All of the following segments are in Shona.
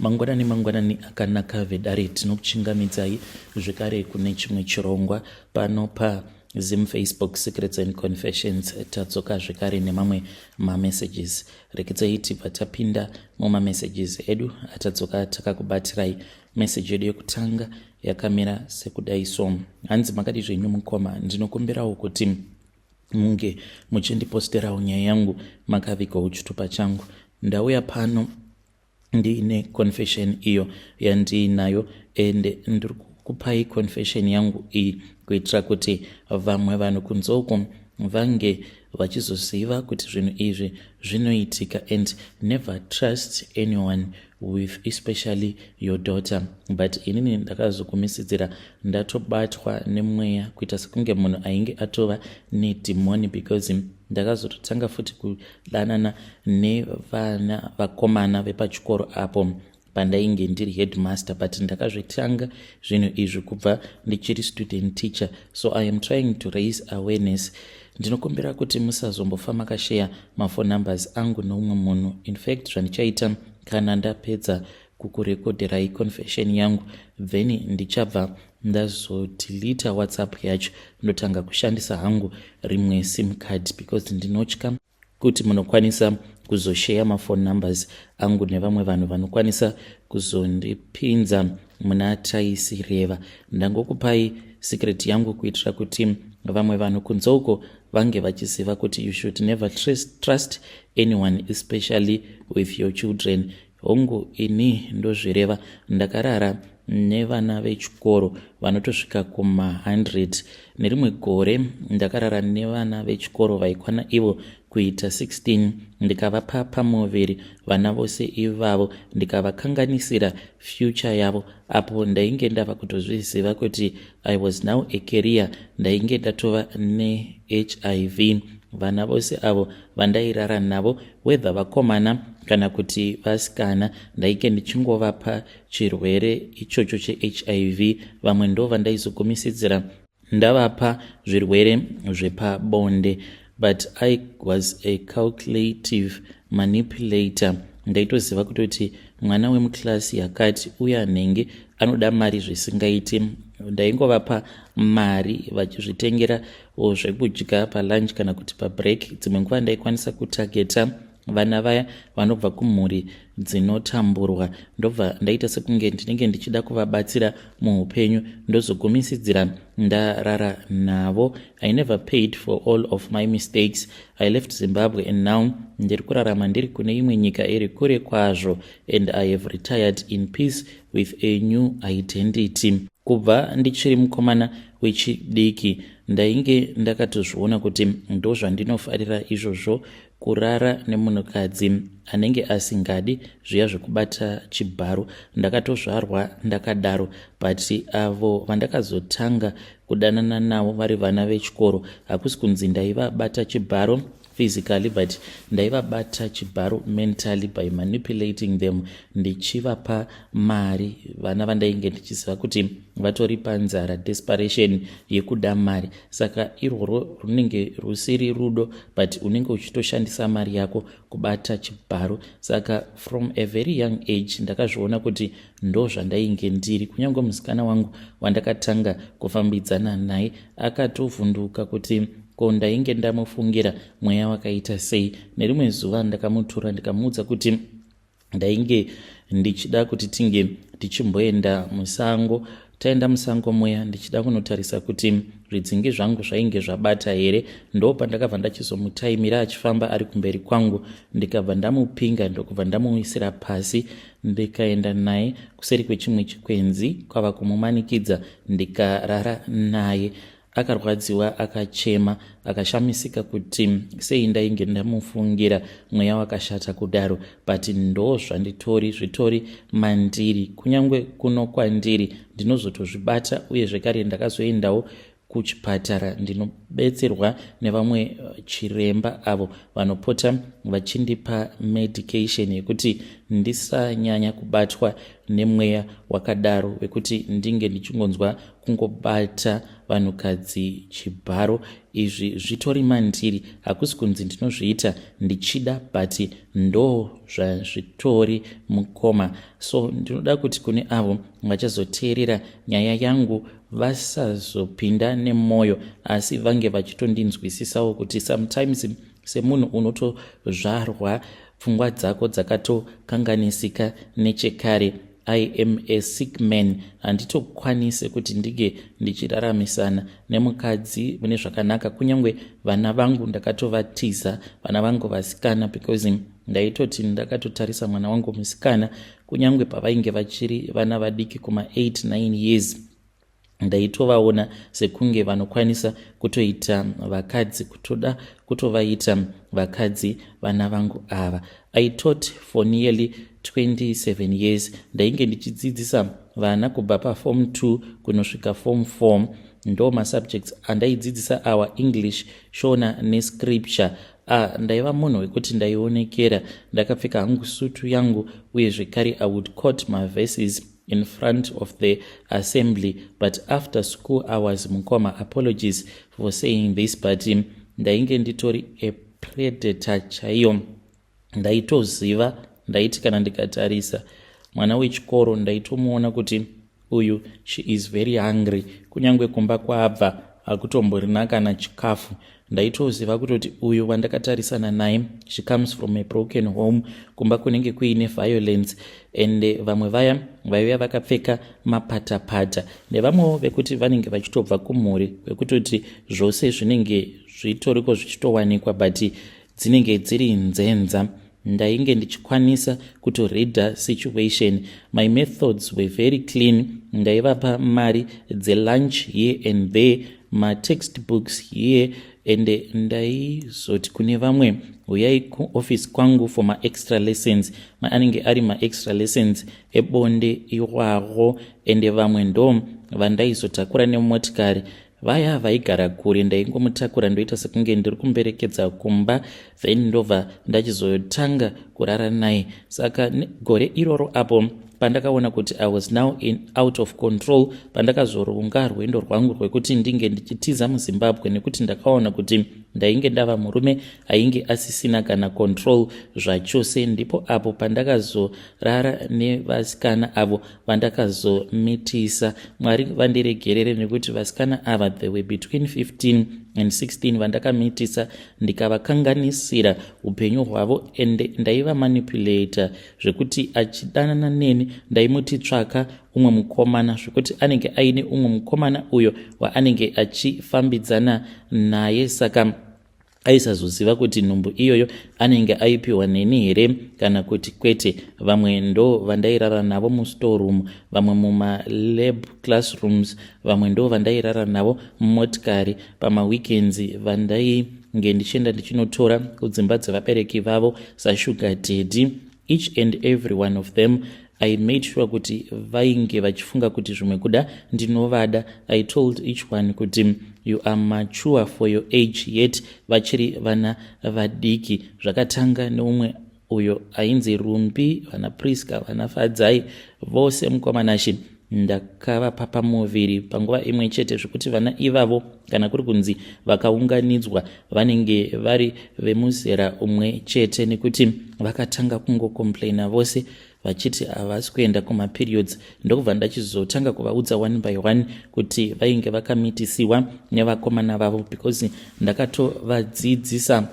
Mangwanani mangwanani akanaka vedare, tinokuchingamidzai zvekare kune chimwe chirongwa pano pa Zim Facebook Secrets and Confessions. Tadzoka zvekare nemamwe mamessages. Rekedzai tibva tapinda mumamessages edu atadzoka takakubatirai. Message yedu yekutanga yakamira sekudai so: Hanzi, "Makadi zvenyu mukoma? Ndinokumbirawo kuti munge muchindiposterawo nyaya yangu makavigawo chitupa changu. Ndauya pano ndiine confession iyo yandiinayo, ende ndiri kupai confession yangu iyi kuitira kuti vamwe vanhu kunze uko vange vachizoziva kuti zvinhu izvi zvinoitika, and never trust anyone with especially your daughter. But inini ndakazokumisidzira ndatobatwa nemweya, kuita sekunge munhu ainge atova nedhimoni, because ndakazototanga futi kudanana nevana vakomana vepachikoro apo pandainge ndiri headmaster, but ndakazvitanga zvinhu izvi kubva ndichiri student teacher. So I am trying to raise awareness. Ndinokumbira kuti musazombofa makasheya maphone numbers angu noumwe munhu. In fact, zvandichaita, kana ndapedza kukurekodherai confession yangu, then ndichabva ndazodelita WhatsApp yacho, ndotanga kushandisa hangu rimwe SIM card, because ndinotya kuti munokwanisa kuzosheya maphone numbers angu nevamwe vanhu vanokwanisa kuzondipinza muna taisireva. Ndangokupai secret yangu kuitira kuti vamwe vanhu kunze uko vange vachiziva kuti you should never trust anyone, especially with your children. Hongu, ini ndozvireva, ndakarara nevana vechikoro vanotosvika kuma100. Nerimwe gore ndakarara nevana vechikoro vaikwana ivo kuita 16, ndikavapa pamuviri vana vose ivavo, ndikavakanganisira future yavo. Apo ndainge ndava kutozviziva kuti I was now a carrier, ndainge ndatova neHIV. Vana vose avo vandairara navo, whether vakomana kana kuti vasikana, ndainge ndichingovapa chirwere ichocho cheHIV. Vamwe ndo vandaizogumisidzira ndavapa zvirwere zvepabonde. But I was a calculative manipulator. Ndaitoziva kutoti mwana wemuklasi yakati uye anenge anoda mari zvisingaiti, ndaingovapa mari vachizvitengera zvekudya palunch kana kuti pabreak. Dzimwe nguva ndaikwanisa kutargeta vana vaya vanobva kumhuri dzinotamburwa, ndobva ndaita sekunge ndinenge ndichida kuvabatsira muupenyu, ndozogumisidzira ndarara navo. I never paid for all of my mistakes. I left Zimbabwe and now ndiri kurarama ndiri kune imwe nyika iri kure kwazvo, and I have retired in peace with a new identity. Kubva ndichiri mukomana wechidiki ndainge ndakatozviona kuti ndo zvandinofarira izvozvo, kurara nemunhukadzi anenge asingadi zviya zvekubata chibharo. Ndakatozvarwa ndakadaro. But avo vandakazotanga kudanana navo vari vana vechikoro, hakusi kunzi ndaivabata chibharo physically, but ndaivabata chibharo mentally by manipulating them, ndichivapa mari, vana vandainge ndichiziva kuti vatori panzara, desperation yekuda mari. Saka irworwo runenge rusiri rudo, but unenge uchitoshandisa mari yako kubata chibharo. Saka from a very young age ndakazviona kuti ndo zvandainge ndiri. Kunyange musikana wangu wandakatanga kufambidzana naye akatovhunduka kuti ko ndainge ndamufungira mweya wakaita sei. Nerimwe zuva ndakamutura, ndikamuudza kuti ndainge ndichida kuti tinge tichimboenda musango. Taenda musango muya, ndichida kunotarisa kuti zvidzingi zvangu zvainge zvabata here, ndo pandakabva ndachizomutaimira achifamba ari kumberi kwangu, ndikabva ndamupinga, ndokubva ndamuwisira pasi, ndikaenda naye kuseri kwechimwe chikwenzi, kwava kumumanikidza, ndikarara naye. Akarwadziwa, akachema, akashamisika kuti sei ndainge ndamufungira mweya wakashata kudaro. But ndo zvanditori, zvitori mandiri. Kunyange kuno kwandiri ndinozotozvibata. Uye zvekare ndakazoendawo kuchipatara, ndinobetserwa nevamwe chiremba avo vanopota vachindipa medication yekuti ndisanyanya kubatwa nemweya wakadaro wekuti ndinge ndichingonzwa kungobata. vanhukadzi chibharo. Izvi zvitori mandiri, hakusi kunzi ndinozviita ndichida, but ndo zvazvitori, mukoma. So ndinoda kuti kune avo vachazoteerera nyaya yangu vasazopinda nemwoyo, asi vange vachitondinzwisisawo kuti sometimes semunhu unotozvarwa pfungwa dzako dzakatokanganisika nechekare. I am a sick man. Handitokwanisi kuti ndinge ndichiraramisana nemukadzi mune zvakanaka. Kunyange vana vangu ndakatovatiza, vana vangu vasikana, because ndaitoti ndakatotarisa mwana wangu musikana, kunyange pavainge vachiri vana vadiki kuma8 9 years, ndaitovaona sekunge vanokwanisa kutoita vakadzi, kutoda kutovaita vakadzi vana vangu ava. I taught for nearly 27 years. Ndainge ndichidzidzisa vana kubva paform 2 kunosvika form 4. Ndo masubjects andaidzidzisa awa: English, Shona nescripture. Ah, ndaiva munhu wekuti ndaionekera ndakapfeka hangu sutu yangu, uye zvekare I would quote maverses in front of the assembly. But after school hours, mukoma, apologies for saying this, but ndainge nditori a predator chaiyo. Ndaitoziva, ndaiti kana ndikatarisa mwana wechikoro, ndaitomuona kuti uyu, she is very hungry. Kunyange kumba kwaabva hakutomborina kana chikafu. Ndaitoziva kutoti uyu wandakatarisana naye, she comes from a broken home, kumba kunenge kuine violence. And vamwe vaya vaiuya vakapfeka mapatapata, nevamwewo vekuti vanenge vachitobva kumhuri kwekutoti zvose zvinenge zvitoriko zvichitowanikwa, but dzinenge dziri nzenza. Ndainge ndichikwanisa kutoreada situation. My methods were very clean. Ndaivapa mari dzelunch here and there, matextbooks here, and ndaizoti kune vamwe, "Uyai kuoffice kwangu for maextra lessons." Anenge ari maextra lessons ebonde iwaro. Ende vamwe ndo vandaizotakura nemotikari. Vaya vaigara kure, ndaingomutakura, ndoita sekunge ndiri kumberekedza kumba, then ndobva ndachizotanga kurara naye. Saka gore iroro apo pandakaona kuti I was now out of control, pandakazoronga rwendo rwangu rwekuti ndinge ndichitiza muZimbabwe, nekuti ndakaona kuti ndainge ndava murume ainge asisina kana control zvachose. Ndipo apo pandakazorara nevasikana avo vandakazomitisa. Mwari vandiregerere, nekuti vasikana ava, they were between 15 and 16 vandakamitisa, ndikavakanganisira upenyu hwavo. And ndaivamanipulata zvekuti achidanana neni, ndaimuti, "Tsvaka umwe mukomana," zvekuti anenge aine umwe mukomana uyo waanenge achifambidzana naye. Saka aisazoziva kuti nhumbu iyoyo anenge aipiwa neni here kana kuti kwete. Vamwe ndo vandairara navo mustoreroom, vamwe mumalab classrooms, vamwe ndo vandairara navo mumotikari pamaweekends, vandainge ndichienda ndichinotora kudzimba dzevabereki vavo sasugar daddy. Each and every one of them, I made sure kuti vainge vachifunga kuti zvimwe kuda ndinovada. I told each one kuti, "You are mature for your age," yet vachiri vana vadiki. Zvakatanga neumwe uyo ainzi Rumbi, vana Priska, vana Fadzai, vose, mukwamanashi, ndakavapa pamuviri panguva imwe chete, zvekuti vana ivavo kana kuri kunzi vakaunganidzwa, vanenge vari vemuzera umwe chete, nekuti vakatanga kungocomplaina vose vachiti havasi kuenda kumaperiods. Ndokubva ndachizotanga kuvaudza one by one kuti vainge vakamitisiwa nevakomana vavo, because ndakatovadzidzisa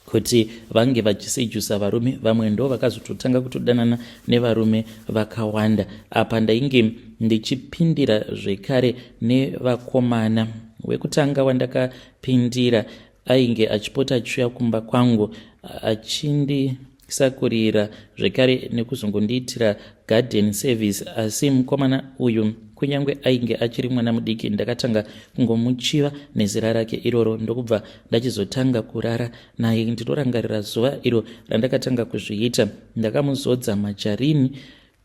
kuti vange vachisejusa varume. Vamwe ndo vakazototanga kutodanana nevarume vakawanda. Apa ndainge ndichipindira zvekare nevakomana. Wekutanga wandakapindira ainge achipota achiuya kumba kwangu, achindisakurira zvekare nekuzongondiitira garden service. Asi mukomana uyu, kunyange ainge achiri mwana mudiki, ndakatanga kungomuchiva nezera rake iroro, ndokubva ndachizotanga kurara naye. Ndinorangarira zuva iro randakatanga kuzviita, ndakamuzodza majarini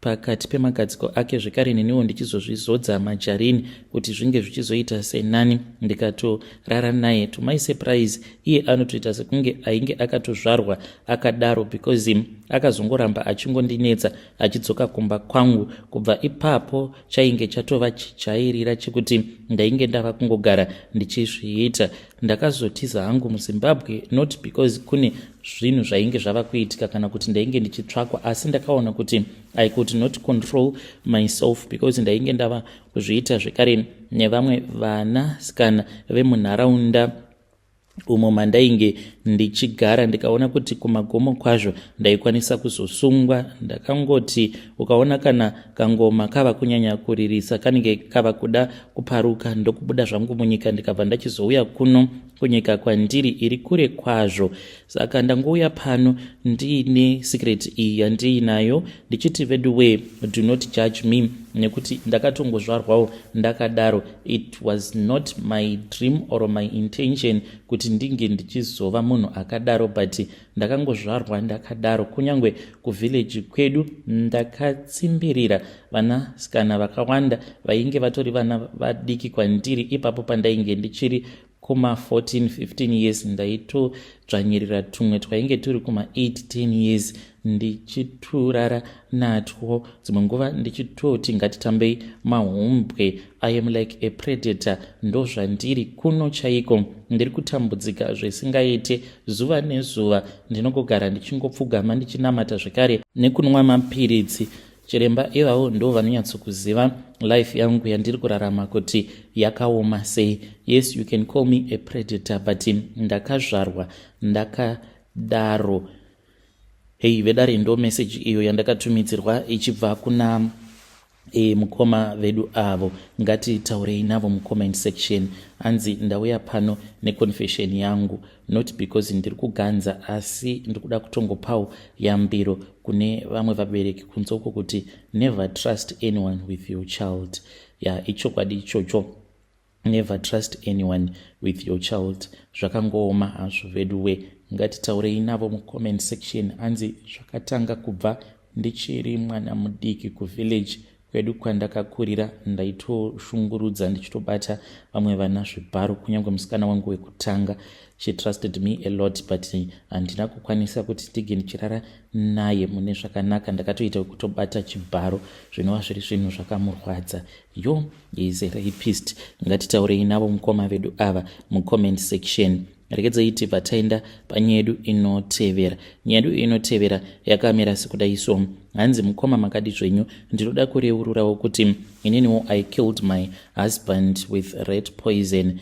pakati pemagadziko ake, zvekare neniwo ndichizozvizodza majarini kuti zvinge zvichizoita senani, ndikatorara naye. To my surprise, iye anotoita sekunge ainge akatozvarwa akadaro, because Akazongoramba achingondinetsa achidzoka kumba kwangu. Kubva ipapo chainge chatova chijairira chekuti ndainge ndava kungogara ndichizviita. Ndakazotiza hangu muZimbabwe, not because kune zvinhu zvainge zvava kuitika kana kuti ndainge ndichitsvakwa, asi ndakaona kuti I could not control myself because ndainge ndava kuzviita zvekare nevamwe vanasikana vemunharaunda umo mandainge ndichigara. Ndikaona kuti kumagomo kwazvo ndaikwanisa kuzosungwa. Ndakangoti ukaona kana kangoma kava kunyanya kuririsa, kanenge kava kuda kuparuka, ndokubuda zvangu munyika, ndikabva ndachizouya kuno kunyika kwandiri iri kure kwazvo. Saka ndangouya pano ndiine secret iyi yandiinayo, ndichiti vedu we, do not judge me, nekuti ndakatongozvarwawo ndakadaro. It was not my dream or my intention kuti ndinge ndichizova munhu akadaro, but ndakangozvarwa ndakadaro. Kunyange kuvillage kwedu ndakatsimbirira vanasikana vakawanda vainge vatori vana vadiki kwandiri. Ipapo pandainge ndichiri kuma14 15 years, ndaitodzvanyirira tumwe twainge turi kuma8 10 years, ndichiturara natwo, dzimwe nguva ndichitoti ngatitambei mahumbwe. I am like a predator, ndo zvandiri. Kuno chaiko ndiri kutambudzika zvisingaite. Zuva nezuva ndinongogara ndichingopfugama, ndichinamata zvekare nekunwa mapiritsi. Chiremba ivavo ndo vanonyatsokuziva life yangu yandiri kurarama kuti yakaoma sei. Yes, you can call me a predator, but ndakazvarwa ndakadaro. Hei vedare, ndo meseji iyo yandakatumidzirwa ichibva kuna mukoma vedu avo. Ngatitaurei navo mucomment section. Hanzi ndauya pano neconfession yangu, not because ndiri kuganza, asi ndiri kuda kutongopawo yambiro kune vamwe vabereki kunze uko kuti never trust anyone with your child. Ya, ichokwadi ichocho, never trust anyone with your child. Zvakangooma hazvo vedu we. Ngatitaurei navo mucomment section. Hanzi zvakatanga kubva ndichiri mwana mudiki kuvillage kwedu kwandakakurira. Ndaitoshungurudza, ndichitobata vamwe vana zvibharo. Kunyange musikana wangu wekutanga, she trusted me a lot, but handina kukwanisa kuti ndige ndichirara naye mune zvakanaka. Ndakatoita kutobata chibharo, zvinova zviri zvinhu zvakamurwadza. Yo, is a rapist. Ngatitaurei navo mukoma vedu ava mucomment section. Regedzai tibva taenda panyaya yedu inotevera. Nyaya yedu inotevera yakamira sekudai so. Hanzi, mukoma, makadi zvenyu? Ndinoda kureururawo kuti ininiwo I killed my husband with rat poison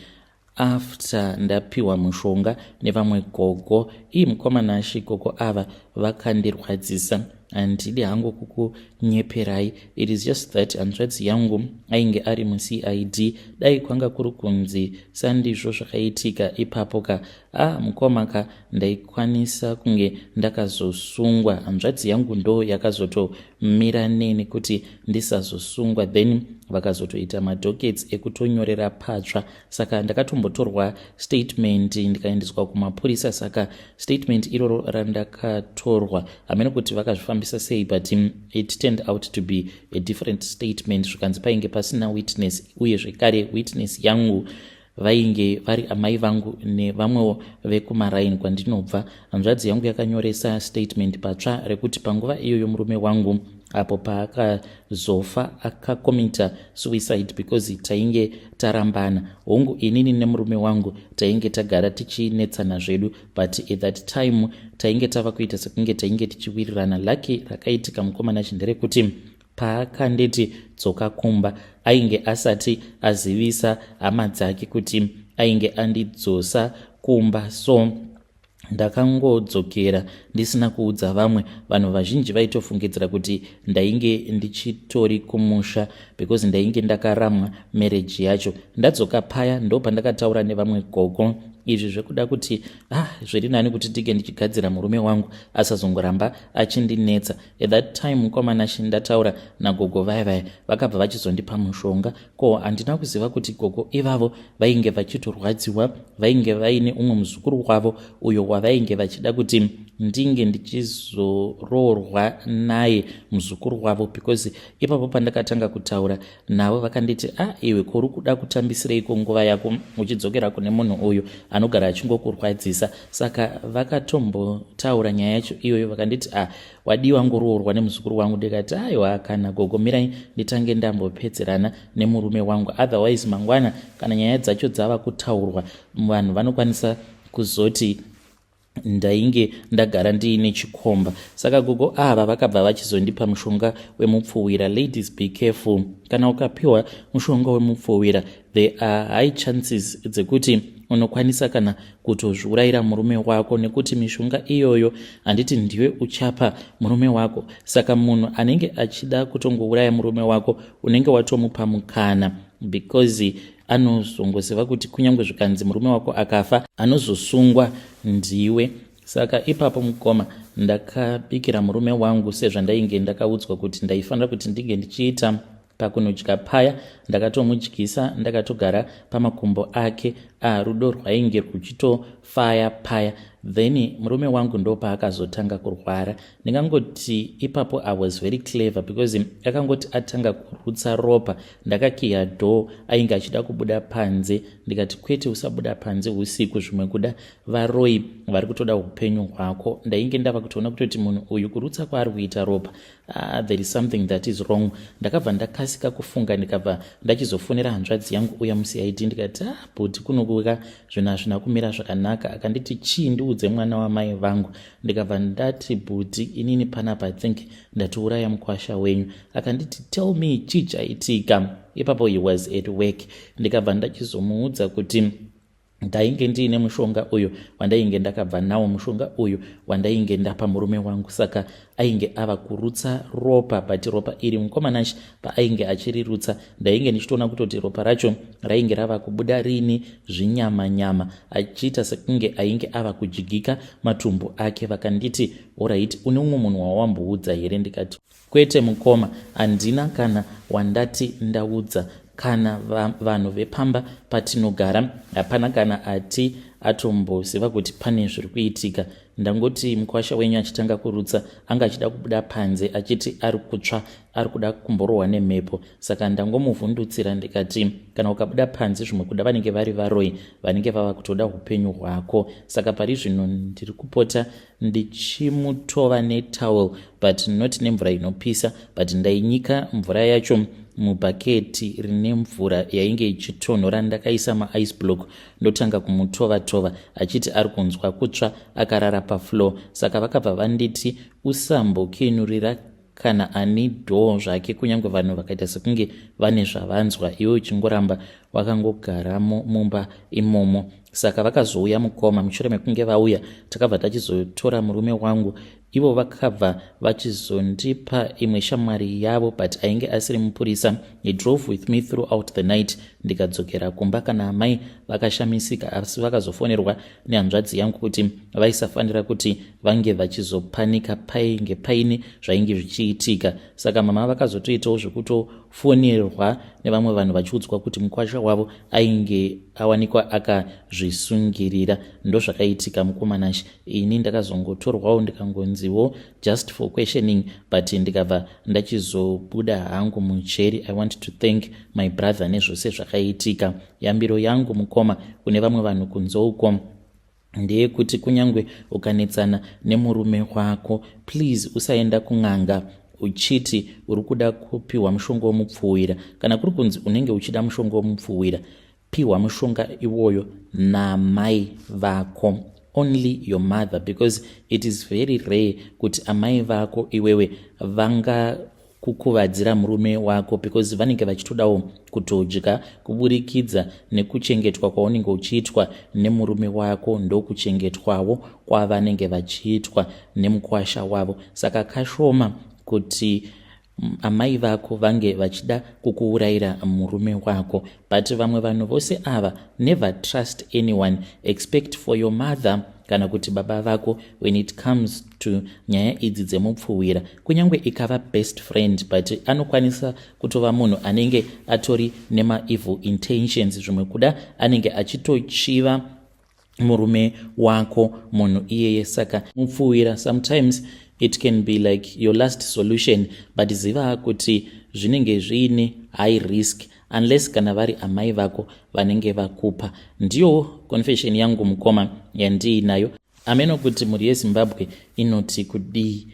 after ndapiwa mushonga nevamwe gogo. Ii mukoma Nashi, gogo ava vakandirwadzisa. Handidi hangu kukunyeperai, it is just that hanzvadzi yangu ainge ari muCID. Dai kwanga kuri kunzi sandizvo zvakaitika ipapo ka, a mukoma ka, ndaikwanisa kunge ndakazosungwa. Hanzvadzi yangu ndo yakazotomira neni kuti ndisazosungwa, then vakazotoita madockets ekutonyorera patsva. Saka ndakatombotorwa statement, ndikaendeswa kumapurisa. Saka statement iroro randakatorwa, hamene kuti vakazvifambisa sei, but it turned out to be a different statement. Zvikanzi painge pasina witness, uye zvekare witness yangu vainge vari amai vangu nevamwewo vekumaraini kwandinobva. Hanzvadzi yangu yakanyoresa statement patsva rekuti panguva iyoyo murume wangu apo paakazofa akakomita suicide because tainge tarambana. Hongu, inini nemurume wangu tainge tagara tichinetsana zvedu, but at that time tainge tava kuita sekunge tainge tichiwirirana. Lucky rakaitika, mukoma Nashi, nderekuti paakanditi dzoka kumba, ainge asati azivisa hama dzake kuti ainge andidzosa kumba, so ndakangodzokera ndisina kuudza vamwe vanhu. Vazhinji vaitofungidzira kuti ndainge ndichitori kumusha because ndainge ndakaramwa marriage yacho. Ndadzoka paya, ndo pandakataura nevamwe gogo izvi zvekuda kuti, ah, zviri nani kuti ndige ndichigadzira murume wangu asazongoramba achindinetsa. At that time, mukoma Nashi, ndataura nagogo vaya vaya, vakabva vachizondipa mushonga. Ko handina kuziva kuti gogo ivavo vainge vachitorwadziwa, vainge vaine umwe muzukuru wavo uyo wavainge vachida kuti Ndinge ndichizoroorwa naye muzukuru wavo, because ipapo pandakatanga kutaura navo vakanditi, "A ah, iwe, kuri kuda kutambisireiko nguva yako uchidzokera kune munhu uyu anogara achingokurwadzisa?" Saka vakatombotaura nyaya yacho iyoyo, vakanditi, "A ah, wadiwa ngoroorwa nemuzukuru wangu." Ndikati, "Aiwa kana gogo, mirai nditange ndambopedzerana nemurume wangu, otherwise mangwana kana nyaya dzacho dzava kutaurwa, vanhu vanokwanisa kuzoti ndainge ndagara ndiine chikomba." Saka gogo ava vakabva vachizondipa mushonga wemupfuwira. Ladies, be careful. Kana ukapiwa mushonga wemupfuwira, there are high chances dzekuti unokwanisa kana kutozviurayira murume wako, nekuti mishonga iyoyo, handiti ndiwe uchapa murume wako? Saka munhu anenge achida kutongouraya murume wako, unenge watomupa mukana, because anozongoziva kuti kunyange zvikanzi murume wako akafa, anozosungwa ndiwe. Saka ipapo mukoma, ndakabikira murume wangu sezvandainge ndakaudzwa kuti ndaifanira kuti ndinge ndichiita pakunodya paya. Ndakatomudyisa ndakatogara pamakumbo ake. Ah, rudo rwainge rwuchitofaya paya. Then murume wangu ndopaakazotanga kurwara. Ndingangoti ipapo I was very clever, because akangoti atanga kurutsa ropa, ndakakiya door. Ainge achida kubuda panze, ndikati, "Kwete, usabuda panze usiku, zvimwe kuda varoi vari kutoda upenyu hwako." Ndainge ndava kutoona kutoti munhu uyu kurutsa kwaari kuita ropa, there is something that is wrong. Ndakabva ndakasika kufunga, ndikabva ndachizofonera hanzvadzi yangu uya muCID. Ndikati, "Ah, but kunokuka zvinhu hazvina kumira zvakanaka." Akanditi, "Chii? Ndiudze, mwana wamai vangu." Ndikabva ndati, "Bhuti, inini panapa I think ndatiuraya mukwasha wenyu." Akanditi, "Tell me, chii chaitika?" Ipapo he was at work. Ndikabva ndachizomuudza kuti ndainge ndiine mushonga uyu wandainge ndakabva nawo, mushonga uyu wandainge ndapa murume wangu. Saka ainge ava kurutsa ropa, but ropa iri, mukomanashi, paainge achirirutsa, ndainge ndichitoona kutoti ropa racho rainge rava kubuda rini zvinyama nyama, achiita sekunge ainge ava kudyika matumbu ake. Vakanditi, "Alright, une umwe munhu wawamboudza here?" Ndikati, "Kwete mukoma, handina kana wandati ndaudza. Kana vanhu vepamba patinogara, hapana kana ati atomboziva kuti pane zviri kuitika. Ndangoti mukwasha wenyu achitanga kurutsa, anga achida kubuda panze achiti ari kutsva, ari kuda kumborohwa nemhepo. Saka ndangomuvhundutsira, ndikati kana ukabuda panze, zvimwe kuda vanenge vari varoi vanenge vava kutoda upenyu hwako. Saka pari zvino ndiri kupota ndichimutova netowel, but not nemvura inopisa, but ndainyika mvura yacho mubhaketi rine mvura yainge ichitonhora, ndakaisa maice block, ndotanga kumutova-tova achiti ari kunzwa kutsva akarara pafloor." Saka vakabva vanditi, "Usambokinurira kana ani door zvake, kunyange vanhu vakaita sekunge vane zvavanzwa, iwe uchingoramba wakangogaramo mumba imomo." Saka vakazouya mukoma. Mushure mekunge vauya, takabva tachizotora murume wangu. Ivo vakabva vachizondipa imwe shamwari yavo, but ainge asiri mupurisa. He drove with me throughout the night, ndikadzokera kumba. Kana amai vakashamisika, asi vakazofonerwa nehanzvadzi yangu kuti vaisafanira kuti vange vachizopanika, painge paine zvainge zvichiitika. Saka mama vakazotoitawo zvekutofonerwa nevamwe vanhu vachiudzwa kuti mukwasha wavo ainge awanikwa akazvisungirira. Ndozvakaitika mukomanashi. Ini ndakazongotorwawo, ndikangonziwo just for questioning, but ndikabva ndachizobuda hangu mujeri. I want to thank my brother nezvose zvakaitika. Yambiro yangu mukoma kune vamwe vanhu kunze uko ndeyekuti kunyange ukanetsana nemurume wako, please usaenda kun'anga uchiti uri kuda kupiwa mushonga womupfuwira. Kana kuri kunzi unenge uchida mushonga womupfuwira, piwa mushonga iwoyo namai vako, only your mother, because it is very rare kuti amai vako iwewe vanga kukuvadzira murume wako, because vanenge vachitodawo kutodya kuburikidza nekuchengetwa kwaunenge uchiitwa nemurume wako, ndokuchengetwawo kwavanenge vachiitwa nemukwasha wavo. Saka kashoma kuti amai vako vange vachida kukuurayira murume wako. But vamwe vanhu vose ava, never trust anyone except for your mother kana kuti baba vako when it comes to nyaya idzi dzemupfuwira. Kunyange ikava best friend, but anokwanisa kutova munhu anenge atori nemaevil intentions, zvimwe kuda anenge achitochiva. Murume wako munhu iyeye, saka mupfuwira. Sometimes it can be like your last solution, but ziva kuti zvinenge zviine high risk, unless kana vari amai vako vanenge vakupa. Ndiyo confession yangu, mukoma, yandiinayo. Ameno kuti mhuri yeZimbabwe inoti kudii.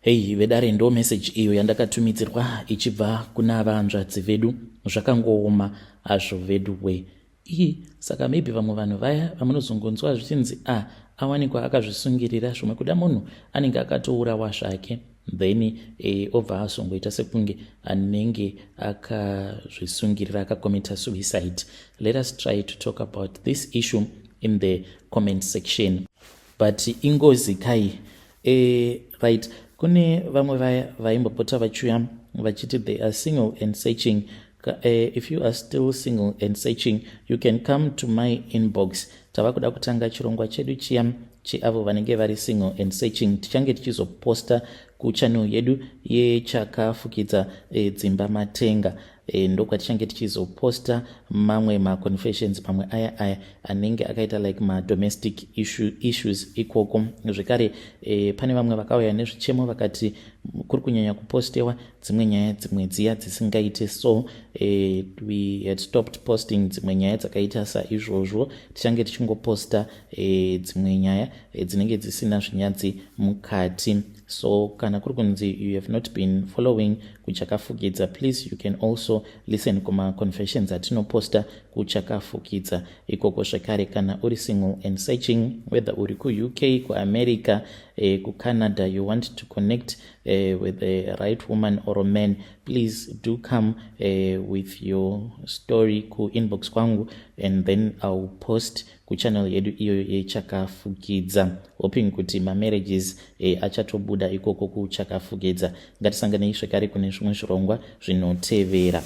Hei vedare, ndo message iyo yandakatumidzirwa ichibva kuna vanzvadzi vedu. Zvakangooma hazvo vedu we. Ii, saka maybe vamwe vanhu vaya vamunozongonzwa zvichinzi a awanikwa akazvisungirira, zvimwe kuda munhu anenge akatourawa zvake, then obva azongoita sekunge anenge akazvisungirira, akacommita suicide. Let us try to talk about this issue in the comment section. But ingozi kai. Right, kune vamwe vaya vaimbopota vachiuya vachiti they are single and searching. If you are still single and searching, you can come to my inbox. Tava kuda kutanga chirongwa chedu chiya cheavo vanenge vari single and searching. Tichange tichizoposta kuchannel yedu yechakafukidza dzimba matenga. Ndokwatichange tichizoposta mamwe maconfessions, mamwe aya aya anenge akaita like madomestic issues ikoko zvekare. Pane vamwe vakauya nezvichemo vakati kuri kunyanya kupostewa dzimwe nyaya, dzimwe dziya dzisingaite. So we had stopped posting dzimwe nyaya dzakaita saizvozvo. Tichange tichingoposta dzimwe nyaya dzinenge dzisina zvinyadzi mukati. So kana kuri kunzi you have not been following kuchakafukidza, please, you can also listen kumaconfessions atinoposta kuchakafukidza ikoko zvekare. Kana uri single and searching, whether uri kuUK, kuAmerica, kuCanada, you want to connect with the right woman or a man, please do come with your story kuinbox kwangu, and then I will post kuchannel yedu iyoyo yechakafukidza, hoping kuti mamarriages achatobuda ikoko kuchakafukidza. Ngatisanganei zvekare kune zvimwe zvirongwa zvinotevera.